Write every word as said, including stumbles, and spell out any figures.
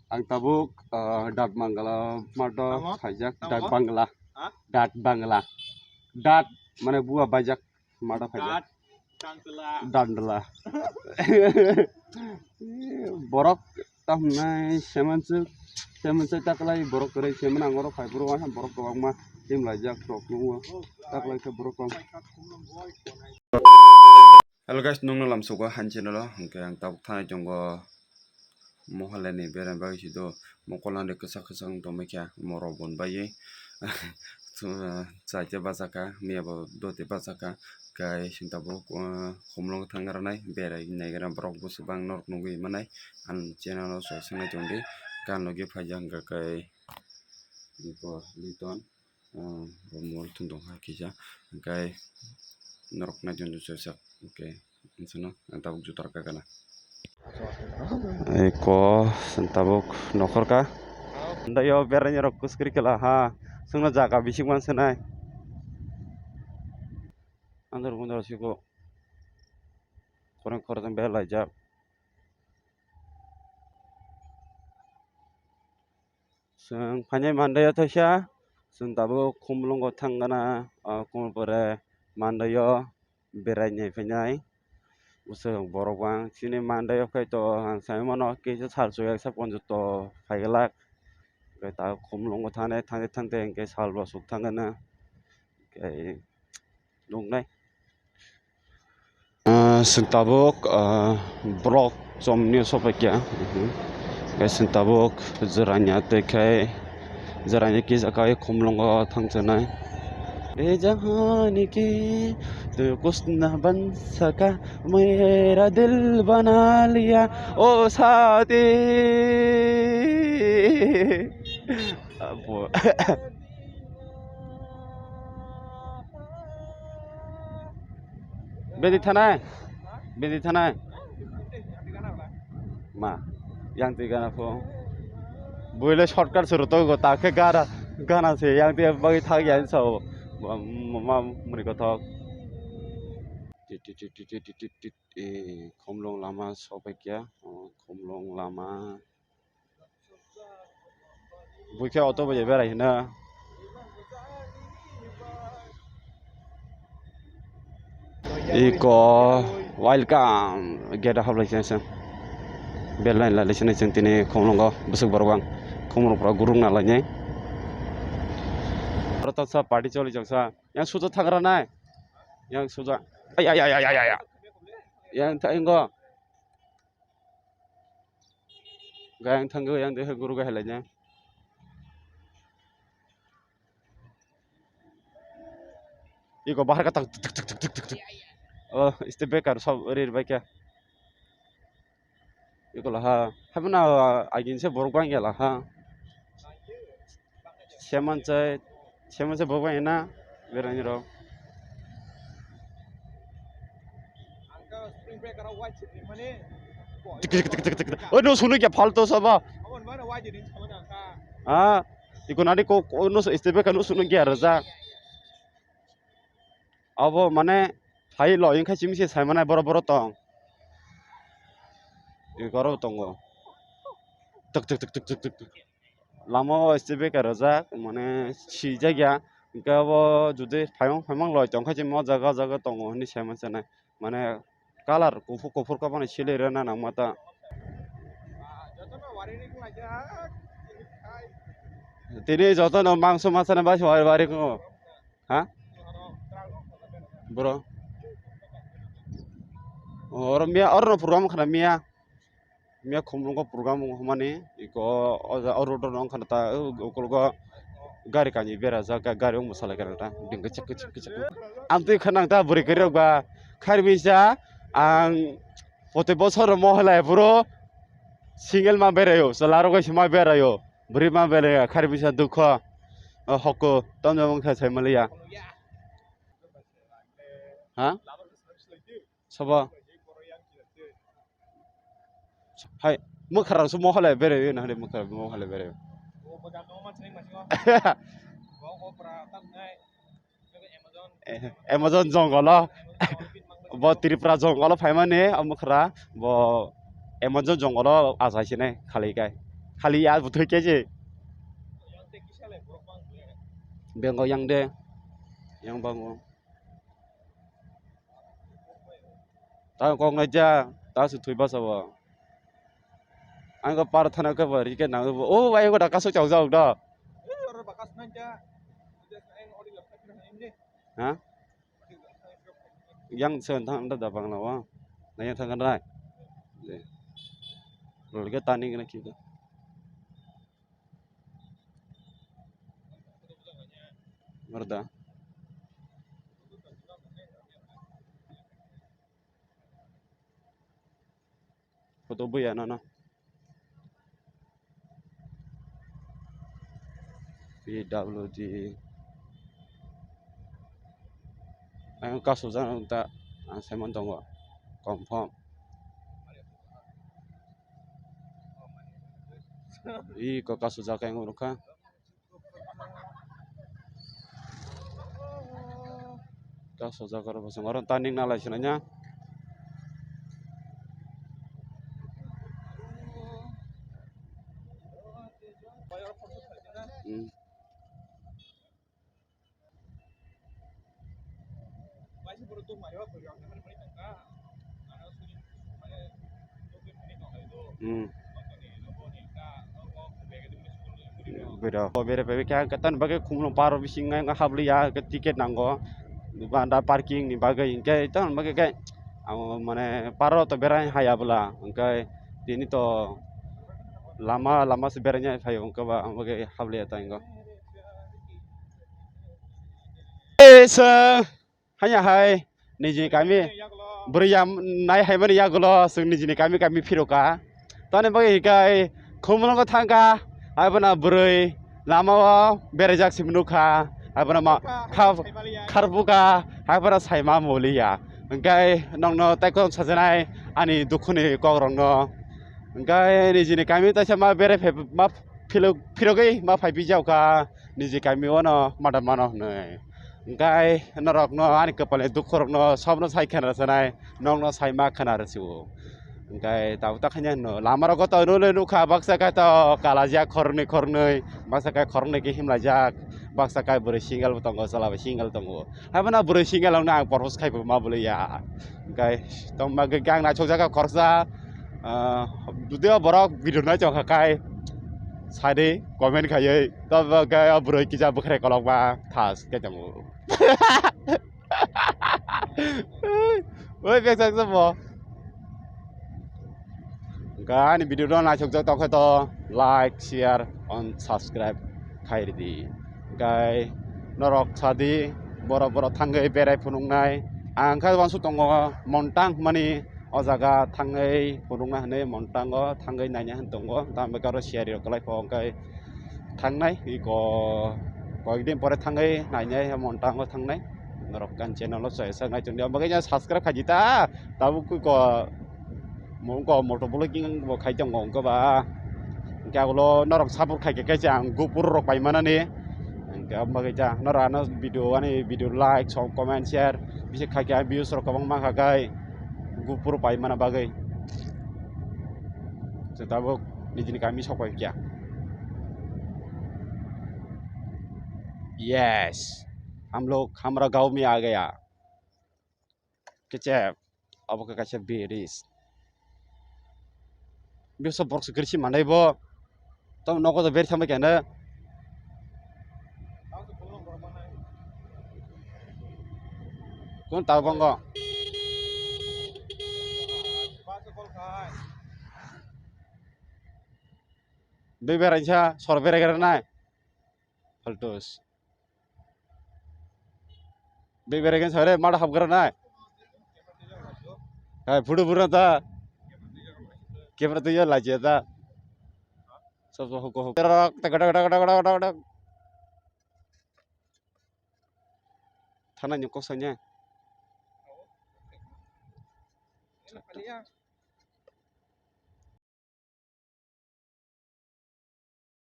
Ang tabuk, ah, Dat Bangla mato Tamo? Phaijak, Tamo? Dat Bangla. Ha? Dat Bangla. Dat mane bua baijak mato phaijak. Dat Bangla. Dandla. Borok tam nai semanchuk, semanchuk taklai borok kwrwi seman ang oro phai borok waham borok kwbangma team laijak tok nungo taklai khe borok kong. Hello guys, nungno lamsugo han channel o, hwnkhe ang tabuk thani tongo Mohalani berani bagwi sido, mokol ani kwchak kwchak wng tongmani khe morok bon bagwi chaite bachakha, miyabo doti bachakha, kai sinta bo khumlong thang rwnai berai naigra borok bwswk bang norok nugwi manai. Ang channel o swk swngnai tongdi, kan logi phaijak hwnkha kai Liton. Ah, bo mol thung tong kha kisa, hwnkhe norok nai tong tong chajak, hwnkhe ang tabuk juta rok kha gana. Eko tabuk nokhor kha. Andai o berai rok kwskwrwi khe la ha, chwngno jaga bising man swnai. Andar bondar siko khorang khorang berlaijak. Chwng phainai Monday o thaisa, chwng tabuk Khumulwngo thang gana, o Khumul pore Monday o berai nai phainai. Bwswk borok bang chini Monday o khai to ang sai mano kisa sal chuyak sa ponjo to phai glak. Khai ta Khumulwngo thang thang thang hwnkhe sal bo suk thang gana. Khai nuknai. Ah, chwng tabuk, ah, borok chomni sopaikha. Mhm. Khe chwng tabuk jwranya tei khe jwranya kisa kai Khumulwngo thangchanai. E jahan ki tu kuch na ban saka, mera dil bana liya, o saathi. Abo. Bedi thanai? Bedi thanai? Ma, yang twi gana pho. Buile shortcut suru to go ta khe gara gana se yang twi bagwi thak ya so. Ma muni kothok. Tit, tit, tit, tit, tit, tit, tit, tit. Eh, Khumulwng lama sopaikha. Oh, Khumulwng lama. Buikhe auto bai berai hino. Iko welcome gate hap lai cheng cheng. Bel line lai cheng cheng tini Khumulwngo bwswk borok bang Khumulwng pura gurung na lainai. Aro toksa party choli choksa. Yang suja thagra nai. Yang suja. Ay, ay, ay. Yang tha ingo. Gayang thangwi yang de guru gai halai nya. Iko bahar ka tak tuk tuk tuk tuk tuk tuk. Oh, step back kar sob rir bai kya. Iko laha. Habna agin se borok bang ya laha. Seman chai, seman chai bo bai na, berani rok. Tik, tik, tik, tik, tik. Oi, no sunu kya falto saba. Ah, iko nadi ko, ko no step back no sunu kya raja. Abo mane phai lo, wngkha simi se sai manai borok, borok tong. Eko aro tongo. Tuk, tuk, tuk. Lama o step back rojak, mane swijak ya. Hingke abo jodi phaimang, phaimang loi tongkha, chini o jaga, o jaga tongo hinui sai mansa nai. Mane colour kuphur, kuphur khe bono sili rwna nangma ta. Tini jotono mangso masa nai bai wari, wari ko. Ha? Bro. Oro miya, oro no program khana miya. Miya Khumulwngo program wng hwnmani, iko o ja, o road o wng khana ta, o, ukulgo gari kani berajak, ga-, gari wng bwsalai gana ta, ding kichik, kichik, kichik. Amtwi khana ta bwrwi kwrwi rok ba, kharmisa ang poti bosor Mohalai bro single ma beraio, chwla rok bai se ma beraio. Bwrwi ma belai ya, khari bisa dukho, o hokho, tamni omo wngkha sai maliya. Ha? Sabo? Hai, mwkhra rok se Mohalai berai na, hai mwkhra Mohalai berai. Eh, Amazon jongolo. Bo Tripura jongolo phaimani, o mwkhra. Bo Amazon jongolo achai sinai khalai kai. Khali ya bwthai khe je. Bengo yang de. Yang bango. Ta kok nai ja, ta su thui basa bo. Ang ko par thana ko bari ke nang bo. O bai ko da kaso chau jau da. Ha? Yang sen thang da da bang lawa. Na yang thang kan rai. Lol ke tani kena kita. Ngerti? Photo buya nono. P W D. Ang kasu jana ta ang Simon tongo. Confirm. I ko kasu jaka yang urukha. Ta soja karo bosong oro ta ning nalai sinanya. Hmm. Hmm. Bwrwi rok bere pai khe ang khe tamni bagwi khumlwng paro bising nang habli ya, hwnkhe ticket nango banda parking ni bagwi, hwnkhe tamni bagwi khe ang mane paro to berai haya bwla, hwnkhe tini to lama lama se beraina phaio, hwnkhe ba ang bagwi habli ya ta hingo. Esa. Hanya hai nijini kami bwrwi ya nai hai mani yagulo chwng nijini kami kami phiroka. Toni bagwi hikai khumulwngo thangkha, hai bono bwrwi lamao beraijak simi nukha, hai bono ma kha kharbuka, hai bono saima muliya. Hwnkhe nokno tei kok sajanai ani dukhuni kokrokno. Hwnkhe nijini kami taisa ma berai phai ma philok phirogwi ma phai bijao kha. Niji kami o no mada mano hwnwi. Hwnkhe norokno ani kwpalni dukhu rokno sobno sai khena rwchanai, nokno sai ma khena rwsio. Hwnkhe tabuk ta khaina hwno lama rogo to nukha baksa khe to kalajak khoroknwi khoroknwi, baksa khe khoroknwi khe himlaijak, baksa khe bwrwi single bo tongo, chwla bo single tongo. Haibano bwrwi single wngno ang propose khai bo ma bwlwi ya. Hwnkhe tongma hwnkhe ang naisukjak kha khoroksa, ah, judio borok video naisong kha khai. Sadi comment khaiwi, tobo khe o bwrwi kisa bwkhwrai kolokma thas khe tongo. Oi, bek sak bo. Hwnkhe ani video no naisukjak tongkhe to like, share, and subscribe khai ridi. Hwnkhe norok sadi borok borok thangwi berai phunuknai. Ang khe uansuk tongo Montang hwnmani. O jaga thangwi phunukna hwnwi Montango thangwi naina hwn tongo. Tamo khe oro siyari rok kwlai pho hwnkhe thangnai iko koyekdin pore thangwi nainai Montango thangnai. Norok ani channel o chaya sak nai tongdi. Omo khe subscribe khaidi ta. Tabuk ko mo ko motor vlogging bo khai tongo hwnkhe ba. Hwnkhe agulo norok support khai khe khe ang gopur rok pai manani. Hwnkhe omo khe norok ano video ani video like, comment, share bisi khai khe ang views rok kwbangma kha khai. Gopur pai mana bagwi. Chwng tabuk nijini kami sok pai kya. Yes. Hum log hamara gaon mein aa gaya. Kechep. Abo khe kaisa bridge. Bisa borok se kwrwi se manai bo. Tamo nogo to beri thangbai khe na. Kun tao bongo. Dui berai sa, sor berai gara nai. Faltus. Be beregan sare mada hap gara nai. Hai phudu phudu ta. Camera tu ya laje ta. Sob sob huko huko. Rak tak tak tak tak tak tak tak. Thana nyuk kok sanya.